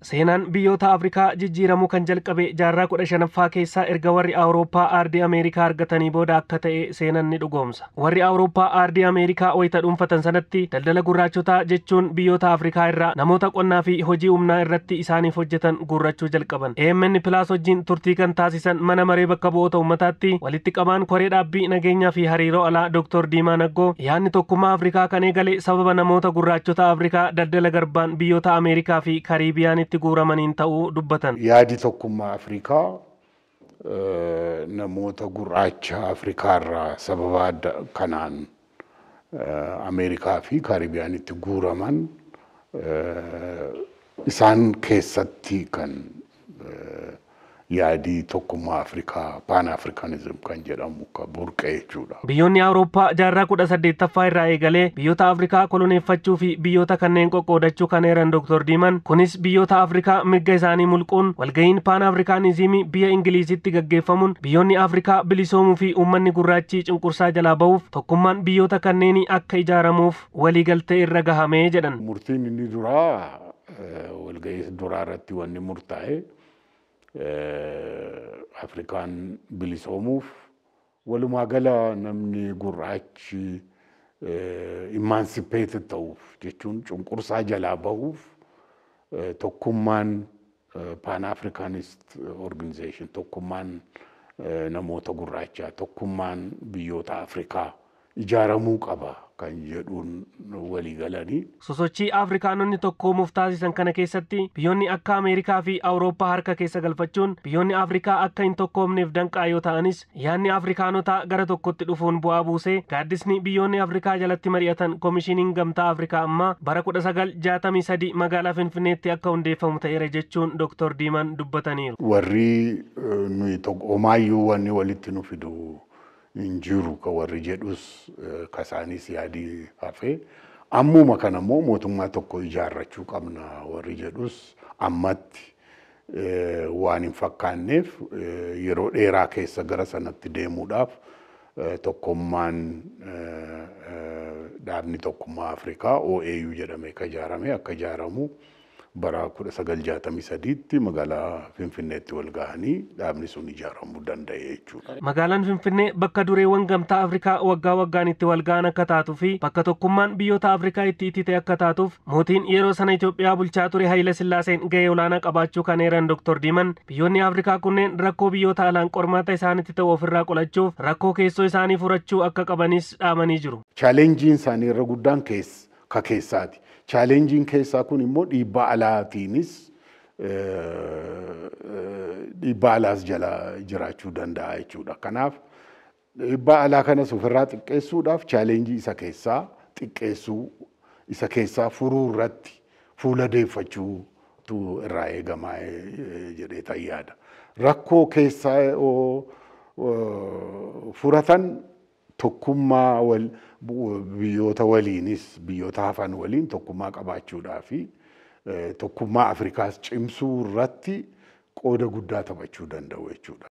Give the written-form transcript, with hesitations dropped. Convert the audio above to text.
Seenaan biyyoota Afrikaa jijjiiramuu kan jalqabe jaarraa 15ffaa keessa erga warri Awurooppaa aardii Ameerikaa argatanii booda akka ta'e seenaan ni dhugoomsa. Warri Awurooppaa aardii Ameerikaa wayita dhuunfatan sanatti daldala gurraachotaa jechuun biyyoota Afrikaa irraa namoota qonnaa fi hojii humnaa irratti isaaniif hojjetan guurrachuu jalqaban. AMN Plus wajjin turtii kan taasisan mana maree bakka bu'oota uummataatti walitti qabaan koree dhaabbii nageenyaa fi hariiroo alaa Dr. Diimaa Naggoo yaadni tokkummaa Afrikaa kan eegale sababa namoota gurraachota Afrikaa daldala garbaan biyyoota Ameerikaa fi Kariibiyaanitti guuramaniin ta'uu dubbatan. Yaadi tokkummaa Afrikaa namoota gurraacha Afrikaa irraa sababa adda kanaan Ameerikaa fi Kariibiyaanitti guuraman isaan keessatti kan yaadii tokkummaa Afrikaa Pan Africanism kan jedhamu kan burqe jechuudha. Biyyoonni Awurooppaa jaarraa 18ffaa irraa eegalee biyyoota Afrikaa koloneeffachuu fi biyyoota kanneen qoqqoodachuu kan eeran Dr. Diiman kunis biyyoota Afrikaa mirga isaanii mulquun walga'iin Pan Afrikaanizimii biyya Ingilizitti gaggeeffamuun biyyoonni Afrikaa bilisoomuu fi uummanni gurraachi cunqursaa jalaa bahuuf tokkummaan biyyoota kanneenii akka ijaaramuuf waliigaltee irra gahamee jedhan. Murtiin inni duraa walga'ii duraa irratti wanni murtaa'e Afrikaan bilisoomuuf walumaa gala namni gurraachi emancipated ta'uuf jechuun cunqursaa jalaa bahuuf tokkummaan Pan Africanist Organization tokkummaan namoota gurraachaa tokkummaan biyyoota Afrikaa ijaaramuu qaba kan jedhuun walii galanii. Sosochii Afrikaanonni tokkoomuuf taasisan kana keessatti biyyoonni akka Ameerikaa fi Awurooppaa harka keessa galfachuun biyyoonni Afrikaa akka hin tokkoomneef danqaa yoo ta'anis yaadni Afrikaanotaa gara tokkotti dhufuun bu'aa buusee gaaddisni biyyoonni Afrikaa jalatti mari'atan Koomishiniin Gamtaa Afrikaa ammaa bara 1963 magaalaa Finfinneetti akka hundeeffamu ta'eera jechuun Dr. Diimaan dubbataniiru. Warri nuyi homaayyuu wanni walitti nu fidu hin jiru kan warri jedhus kasaanis yaadii hafe ammuma kana immoo mootummaa tokko ijaarrachuu qabna warri jedhus ammatti waan hin fakkaanneef yeroo dheeraa keessa gara sanatti deemuudhaaf tokkummaan dhaabni tokkummaa Afrikaa OAU jedhamee akka ijaarame akka ijaaramu bara 1963tti magaalaa Finfinneetti wal gahanii dhaabni sun ijaaramuu danda'e jechuudha. Magaalaan Finfinnee bakka dureewwan gamtaa Afrikaa waggaa waggaan itti wal gahan akka taatuu fi bakka tokkummaan biyyoota Afrikaa itti itite akka taatuuf mootiin yeroo sana Itoophiyaa bulchaa ture Haayile Sillaaseen gahee olaanaa qabaachuu kan eeran Dr. Diiman biyyoonni Afrikaa kunneen rakkoo biyyoota alaan qormaata isaanitti ta'u ofirraa qolachuuf rakkoo keessoo isaanii furachuu akka qabanis dhaamanii jiru. Chaalenjiin isaanii irra guddaan ka keessaati. Chaalenjiin keessaa kun immoo dhiibbaa alaatiinis dhiibbaa alaas jala jiraachuu danda'a jechuudha. Kanaaf dhiibbaa alaa kanas ofirraa xiqqeessuudhaaf chaalenjii isa keessaa xiqqeessuu isa keessaa furuu irratti fuula deeffachuutu irraa eegamaa jedhee yaada. Rakkoo keessaa furatan tokkummaa biyyoota waliinis biyyoota hafan waliin tokkummaa qabaachuudhaa fi tokkummaa Afrikaas cimsuu irratti qooda guddaa taphachuu danda'u jechuudha.